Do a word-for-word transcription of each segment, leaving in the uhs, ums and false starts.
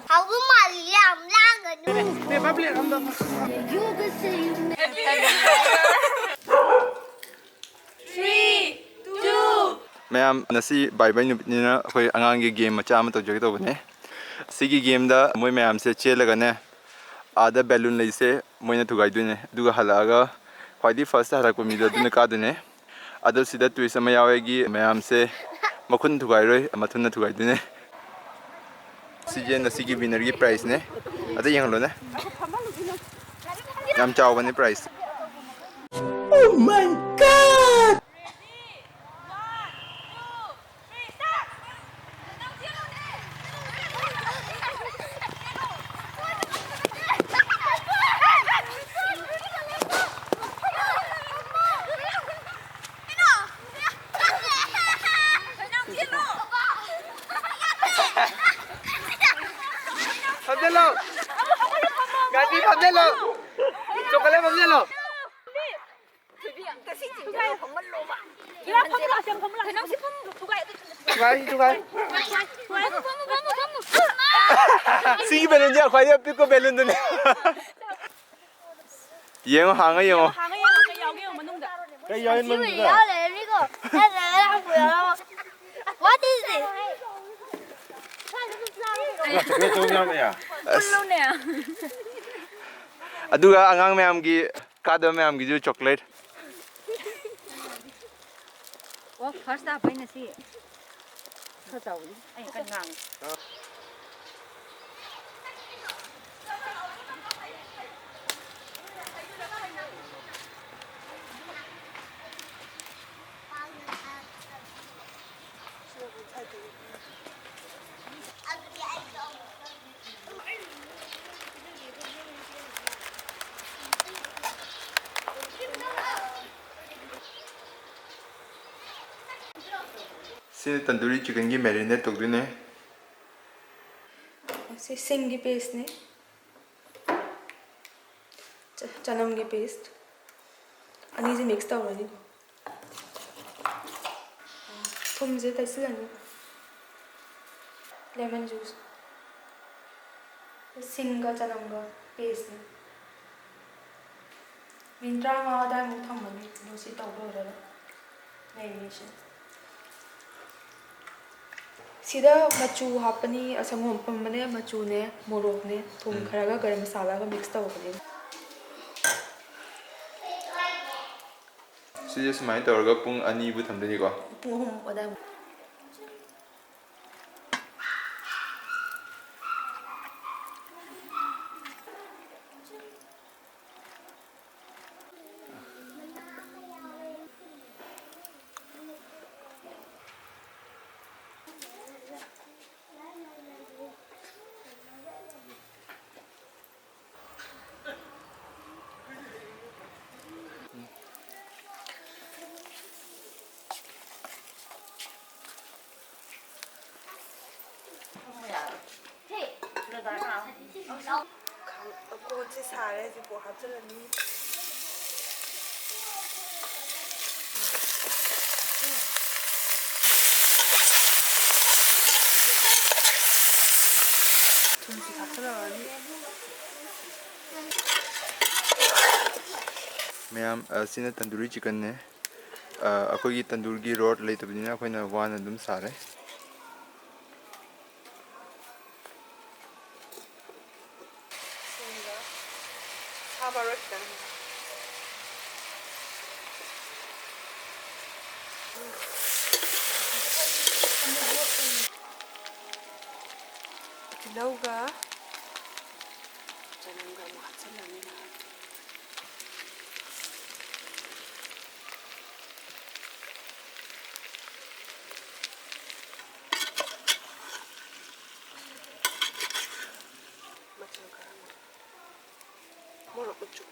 ꯍꯥꯎꯕ ꯃꯥꯜꯂꯤ, ꯌꯥꯝ ꯂꯥꯡꯒꯅꯨ꯫ ꯃꯌꯥꯝ, ꯉꯁꯤ ꯕꯥꯏ ꯕꯥꯏ ꯅꯨꯃꯤꯠꯅꯤꯅ ꯑꯩꯈꯣꯏ ꯑꯉꯥꯡꯒꯤ ꯒꯦꯝ ꯃꯆꯥ ꯑꯃ ꯇꯧꯖꯒꯦ ꯇꯧꯕꯅꯦ꯫ ꯁꯤꯒꯤ ꯒꯦꯝꯗ ꯃꯣꯏ ꯃꯌꯥꯝꯁꯦ ꯆꯦꯜꯂꯒꯅꯦ, ꯑꯥꯗ ꯕꯦꯂꯨꯟ ꯂꯩꯁꯦ ꯃꯣꯏꯅ ꯊꯨꯒꯥꯏꯗꯣꯏꯅꯦ꯫ ꯑꯗꯨꯒ ꯍꯜꯂꯛꯑꯒ ꯈ꯭ꯋꯥꯏꯗꯒꯤ ꯐꯥꯔꯁꯇ ꯍꯜꯂꯛꯄ ꯃꯤꯗꯣ ꯑꯗꯨꯅ ꯀꯥꯗꯣꯏꯅꯦ꯫ ꯑꯗꯣ ꯁꯤꯗ ꯇ꯭ꯋꯤꯁ ꯑꯃ ꯌꯥꯎꯋꯦꯒꯤ ꯃꯌꯥꯝꯁꯦ ꯃꯈꯨꯠꯅ ꯊꯨꯒꯥꯏꯔꯣꯏ, ꯃꯊꯨꯟꯅ ꯊꯨꯒꯥꯏꯗꯣꯏꯅꯦ꯫ ꯁꯤꯁꯦ ꯉꯁꯤꯒꯤ ꯋꯤꯟꯅꯔꯒꯤ ꯄ꯭ꯔꯥꯏꯖꯅꯦ꯫ ꯑꯗ ꯌꯦꯡꯍꯜꯂꯣꯅꯦ꯫ ꯌꯥꯝ ꯆꯥꯎꯕꯅꯦ ꯄ꯭ꯔꯥꯏꯖ꯫ Oh my God! ꯐꯝꯖꯜꯂꯣ꯫ ꯒꯥꯟꯙꯤ ꯐꯝꯖꯜꯂꯣ꯫ ꯆꯣꯀꯣꯂꯦꯠ ꯐꯝꯖꯜꯂꯣ꯫ ꯊꯨꯒꯥꯏ, ꯊꯨꯒꯥꯏ꯫ ꯁꯤꯒꯤ ꯕꯦꯂꯨꯟꯁꯦ ꯈ꯭ꯋꯥꯏꯗꯒꯤ ꯑꯄꯤꯛꯄ ꯕꯦꯂꯨꯟꯗꯨꯅꯦ꯫ ꯌꯦꯡꯉꯣ, ꯍꯥꯡꯉ ꯌꯦꯡꯉꯣ꯫ ꯍꯥꯡꯉ ꯌꯦꯡꯉꯣ, ꯀꯩ ꯌꯥꯎꯒꯦ ꯌꯦꯡꯉꯣ ꯃꯅꯨꯡꯗ꯫ ꯀꯩ ꯌꯥꯎꯔꯤ ꯃꯅꯨꯡꯗꯨꯗ? What is it? ꯆꯣꯀ꯭ꯂꯦꯠ ꯇꯧ ꯌꯥꯝ ꯌꯥ꯫ ꯑꯁ꯫ ꯄꯨꯜꯂꯨꯅꯦ꯫ ꯑꯗꯨꯒ ꯑꯉꯥꯡ ꯃꯌꯥꯝꯒꯤ, ꯀꯥꯗꯕ ꯃꯌꯥꯝꯒꯤꯁꯨ ꯆꯣꯀ꯭ꯂꯦꯠ꯫ ꯑꯣ, ꯐꯥꯔꯁ ꯇꯥꯕ ꯑꯩꯅ ꯁꯤ꯫ ꯈꯔ ꯆꯥꯎꯕꯅꯤ꯫ ꯑꯩꯅ ꯀꯟꯅ ꯉꯥꯡꯉꯤ꯫ ꯁꯤꯅ ꯇꯟꯗꯨꯔꯤ ꯆꯤꯀꯟꯒꯤ ꯃꯦꯔꯤꯅꯦꯠ ꯇꯧꯗꯣꯏꯅꯦ꯫ ꯁꯤ ꯁꯤꯡꯒꯤ ꯄꯦꯁꯅꯦ꯫ ꯆ-, ꯆꯅꯝꯒꯤ ꯄꯦꯁ꯫ ꯑꯅꯤꯁꯦ ꯃꯤꯛꯁ ꯇꯧꯔꯅꯤꯀꯣ꯫ ꯊꯨꯝꯁꯦ ꯇꯩꯁꯤꯜꯂꯅꯤ꯫ Lemon juice. ꯁꯤꯡꯒ ꯆꯅꯝꯒ paste ꯅꯤ꯫ Minute ꯇꯔꯥꯃꯉꯥ ꯑꯗꯥꯏꯃꯨꯛ ꯊꯝꯃꯅꯤ꯫ ꯑꯗꯨ ꯁꯤ ꯇꯧ ꯂꯣꯏꯔꯒ ꯂꯩꯔꯤꯁꯦ꯫ ꯁꯤꯗ ꯃꯆꯨ ꯍꯥꯞꯄꯅꯤ, ꯁꯪꯒꯣꯝ ꯑꯐꯝꯕꯅꯦ, ꯃꯆꯨꯅꯦ, ꯃꯣꯔꯣꯛꯅꯦ, ꯊꯨꯝ ꯎꯝ꯫ ꯈꯔꯒ ꯒꯔꯝ ꯃꯁꯥꯂꯥꯒ mix ꯇꯧꯕꯅꯦ꯫ ꯁꯤꯁꯦ ꯁꯨꯃꯥꯏꯅ ꯇꯧꯔꯒ ꯄꯨꯡ ꯑꯅꯤꯕꯨ ꯊꯝꯗꯣꯏꯅꯤꯀꯣ? ꯄꯨꯡ ꯑꯍꯨꯝ ꯑꯗꯥꯏꯃꯨꯛ꯫ ꯀꯣꯟꯁꯦ ꯁꯥꯔꯦ, ꯍꯧꯖꯤꯛ ꯀꯣꯛ ꯍꯥꯞꯆꯤꯜꯂꯅꯤ꯫ ꯊꯨꯝꯁꯤ ꯊꯥꯛꯆꯜꯂꯛꯑꯅꯤ꯫ ꯃꯌꯥꯝ, ꯑ, ꯁꯤꯅ ꯇꯟꯗꯨꯔꯤ chicken ꯅꯦ꯫ ꯑ, ꯑꯩꯈꯣꯏꯒꯤ ꯇꯟꯗꯨꯔꯒꯤ rod ꯂꯩꯇꯕꯅꯤꯅ ꯑꯩꯈꯣꯏꯅ ꯋꯥꯅ ꯑꯗꯨꯝ ꯁꯥꯔꯦ꯫ ꯁꯤꯡꯒ ꯁꯥ ꯃꯔꯣꯏ ꯈꯤꯇꯪ꯫ ꯇꯤꯜꯍꯧꯒ ꯆꯅꯝꯒ ꯑꯃꯨꯛ ꯍꯥꯞꯆꯤꯜꯂꯅꯤ꯫ ꯃꯆꯜ ꯈꯔ ꯑꯃ꯫ ꯃꯣꯔꯣꯛ ꯃꯆꯨ꯫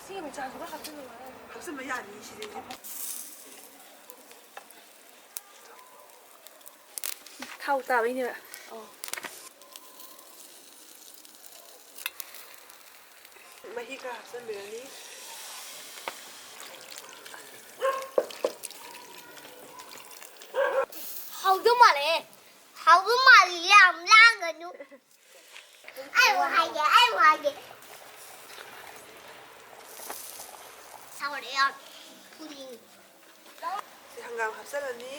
ꯁꯤꯒꯤ ꯃꯆꯥꯁꯨ ꯈꯔ ꯍꯥꯞꯆꯤꯜꯂꯨ ꯍꯥꯏꯔꯒ꯫ ꯍꯥꯞꯆꯤꯟꯕ ꯌꯥꯅꯤ ꯁꯤꯗꯩꯁꯤꯗ꯫ ꯊꯥꯎ ꯇꯥꯕꯩꯅꯦꯕ꯫ ꯑꯧ꯫ ꯃꯍꯤ ꯈꯔ ꯍꯥꯞꯆꯤꯟꯕꯤꯔꯅꯤ꯫ ꯑꯗꯨ ꯃꯥꯜꯂꯦ꯫ ꯍꯥꯎꯗꯧ ꯃꯥꯜꯂꯤ, ꯌꯥꯝ ꯂꯥꯡꯒꯅꯨ꯫ ꯑꯩ ꯑꯃꯨꯛ ꯍꯥꯏꯒꯦ, ꯑꯩ ꯑꯃꯨꯛ ꯍꯥꯏꯒꯦ꯫ ꯁꯥꯎꯔꯦ ꯌꯥꯝ꯫ ꯐꯨꯅꯤꯡꯉꯤ꯫ ꯁꯤ ꯍꯪꯒꯥꯝ ꯍꯥꯞꯆꯤꯜꯂꯅꯤ꯫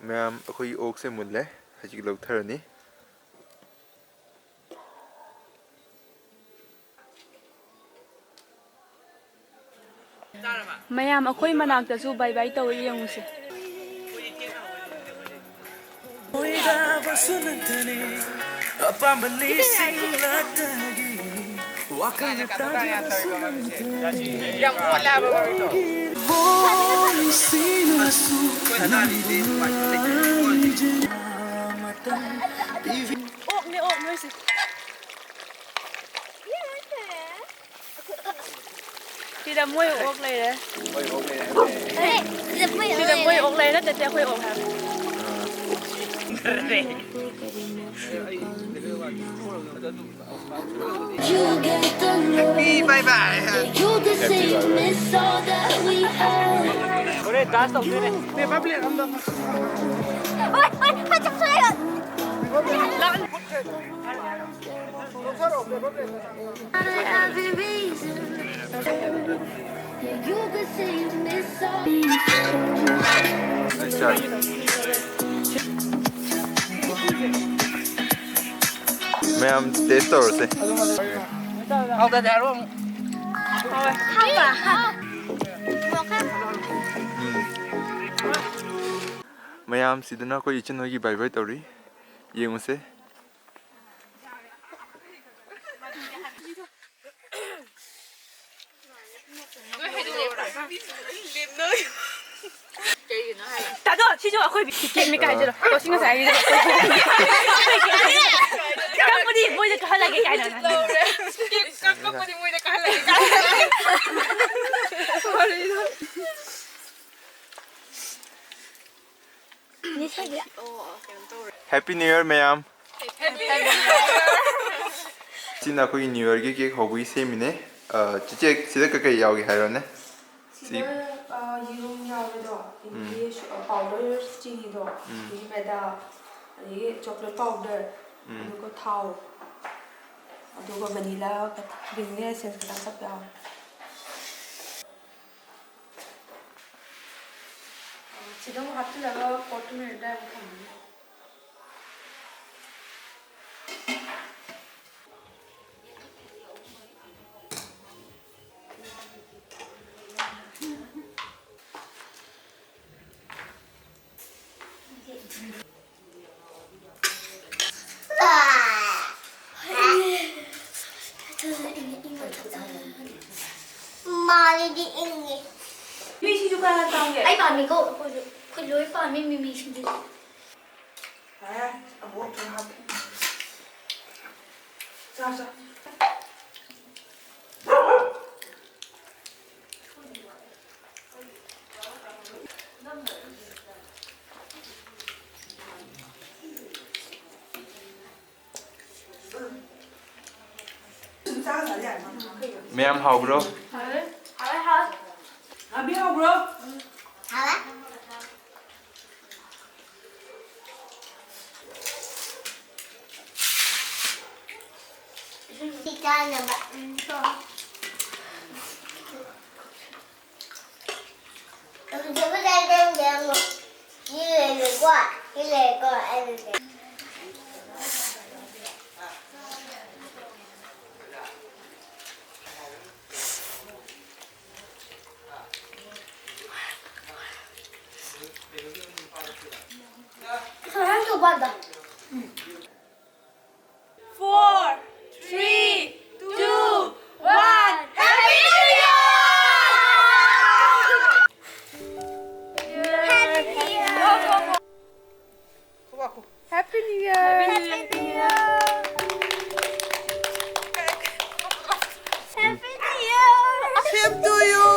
ꯃꯌꯥꯝ, ꯑꯩꯈꯣꯏꯒꯤ ꯑꯣꯛꯁꯦ ꯃꯨꯜꯂꯦ, ꯍꯧꯖꯤꯛ ꯂꯧꯊꯔꯅꯤ꯫ ꯃꯌꯥꯝ, ꯑꯩꯈꯣꯏ ꯃꯅꯥꯛꯇꯁꯨ ꯕꯥꯏ ꯕꯥꯏ ꯇꯧꯋꯤ, ꯌꯦꯡꯉꯨꯁꯦ꯫ ꯑꯣꯏꯗꯕꯁꯨ ꯅꯠꯇꯅꯤ, ꯑꯄꯥꯝꯕ ꯂꯤꯁꯤꯡ ꯂꯥꯛꯇꯒꯤ ꯋꯥꯈꯜꯅ ꯇꯥꯗꯕꯁꯨ ꯅꯠꯇꯅꯤ꯫ ꯌꯥꯝ ꯑꯣꯜꯂꯦ ꯍꯥꯏꯕ ꯃꯃꯤꯡꯗꯣ꯫ ꯅꯨꯡꯁꯤꯅꯁꯨ ꯅꯪꯕꯨ ꯅꯨꯡꯉꯥꯏꯖꯩ꯫ ꯃꯇꯝ ꯄꯤꯕꯤ ꯑꯣꯛꯅꯦ, ꯑꯣꯛ ꯅꯣꯏꯁꯦ꯫ ꯁꯤꯗ ꯃꯣꯏ ꯑꯣꯛ ꯂꯩꯔꯦ꯫ ꯁꯤꯗ ꯃꯣꯏ ꯑꯣꯛ ꯂꯩꯔꯦ, ꯅꯠꯇꯦ, ꯑꯩꯈꯣꯏ ꯑꯣꯛ ꯍꯥꯏꯕ꯫ Happy bye bye. ꯍꯣꯔꯦꯟ dance ꯇꯧꯗꯣꯏꯅꯦ꯫ ꯍꯣꯏ, ꯍꯣꯏ, ꯍꯣꯏ, ꯆꯠꯈ꯭ꯔꯦ꯫ ꯃꯌꯥꯝ taste ꯇꯧꯔꯁꯦ꯫ ꯍꯥꯎꯇꯗꯤ ꯍꯥꯏꯔꯛꯑꯣ ꯑꯃꯨꯛ꯫ ꯍꯥꯎꯋꯦ꯫ ꯍꯥꯎꯕ꯭ꯔꯥ? ꯎꯝ꯫ ꯃꯌꯥꯝ ꯁꯤꯗꯅ ꯑꯩꯈꯣꯏ ꯏꯆꯟ ꯍꯣꯏꯒꯤ bye bye ꯇꯧꯔꯤ꯫ ꯌꯦꯡꯉꯨꯁꯦ꯫ ꯀꯩꯒꯤꯅꯣ ꯍꯥꯏ? ꯇꯥꯗꯣ, ꯁꯤꯁꯨ ꯑꯩꯈꯣꯏ ꯀꯦꯛꯅꯤ ꯀꯥꯏ ꯍꯥꯏꯖꯤꯜꯂꯣ꯫ ꯑꯣ, ꯁꯤ ꯉꯁꯥꯏꯒꯤꯗꯣ꯫ ꯀꯛꯄꯗꯤ ꯃꯣꯏꯗ ꯀꯛꯍꯜꯂꯒꯦ ꯀꯥꯏꯅ꯫ ꯂꯧꯔꯦ꯫ ꯀꯦꯛ ꯀꯛꯄꯗꯤ ꯃꯣꯏꯗ ꯀꯛꯍꯜꯂꯒꯦ ꯀꯥꯏꯅ꯫ ꯋꯥꯔꯤꯗꯣ꯫ ꯑꯣ, ꯑꯣ, ꯀꯩꯅꯣ ꯇꯧꯔꯦ꯫ Happy New Year, ꯃꯌꯥꯝ꯫ Happy New Year꯫ ꯁꯤꯅ ꯑꯩꯈꯣꯏꯒꯤ New Yearꯒꯤ cake ꯍꯧꯕꯒꯤ ꯁꯦꯝꯃꯤꯅꯦ꯫ ꯑ, ꯆꯤꯆꯦ, ꯁꯤꯗ ꯀꯩꯀꯩ ꯌꯥꯎꯒꯦ ꯍꯥꯏꯔꯣꯅꯦ? ꯁꯤ ꯁꯤꯗ, ꯑ, ꯌꯦꯔꯨꯝ ꯌꯥꯎꯔꯦꯗꯣ, ꯎꯝ꯫ ꯑꯗꯒꯤ ꯁꯨ-, ꯑ, powder ꯆꯤꯅꯤꯗꯣ, ꯎꯝ꯫ ꯑꯗꯒꯤ ꯃꯦꯗꯥ, ꯑꯗꯒꯤ chocolate powder, ꯎꯝ꯫ ꯑꯗꯨꯒ ꯊꯥꯎ, ꯑꯗꯨꯒ vanilla, vanilla essence ꯈꯤꯇꯪ ꯆꯞ ꯌꯥꯎꯔꯦ꯫ ꯁꯤꯗ ꯑꯃꯨꯛ ꯍꯥꯞꯆꯤꯜꯂꯒ forty minute ꯑꯗꯥꯏꯃꯨꯛ ꯊꯝꯃꯅꯤ꯫ ꯃꯥꯒꯤꯗꯤ ꯏꯪꯉꯦ꯫ ꯃꯤꯁꯤꯁꯨ ꯀꯅꯥ ꯆꯥꯒꯦ? ꯑꯩ ꯄꯥꯝꯃꯤꯀꯣ, ꯑꯩꯈꯣꯏꯁꯨ꯫ ꯑꯩꯈꯣꯏ ꯂꯣꯏ ꯄꯥꯝꯃꯤ ꯃꯤꯃꯤ ꯁꯤꯡꯖꯨꯁꯦ꯫ ꯌꯥꯔꯦ, ꯑꯃꯨꯛ ꯈꯔ ꯍꯥꯞꯀꯦ꯫ ꯆꯥ, ꯆꯥ꯫ ꯃꯌꯥꯝ ꯍꯥꯎꯕ꯭ꯔꯣ? ꯍꯥꯎꯋꯦ꯫ ꯍꯥꯎꯋꯦ, ꯍꯥꯎꯋꯦ꯫ ꯉꯥꯕꯤ ꯍꯥꯎꯕ꯭ꯔꯣ? ꯍꯥꯎꯋꯦ꯫ ꯁꯤ ꯆꯥꯅꯕ꯫ ꯎꯝ, ꯇꯧ꯫ ꯁꯤ ꯂꯩꯔꯦꯀꯣ, ꯁꯤ ꯂꯩꯔꯦꯀꯣ, ꯑꯩ ꯂꯩꯔꯦ꯫ ꯀꯃꯥꯏꯅ ꯇꯧꯕ ꯑꯗꯣ? Four, three, two, one. Happy New Year! Happy New Year! Happy New Year! Same to you!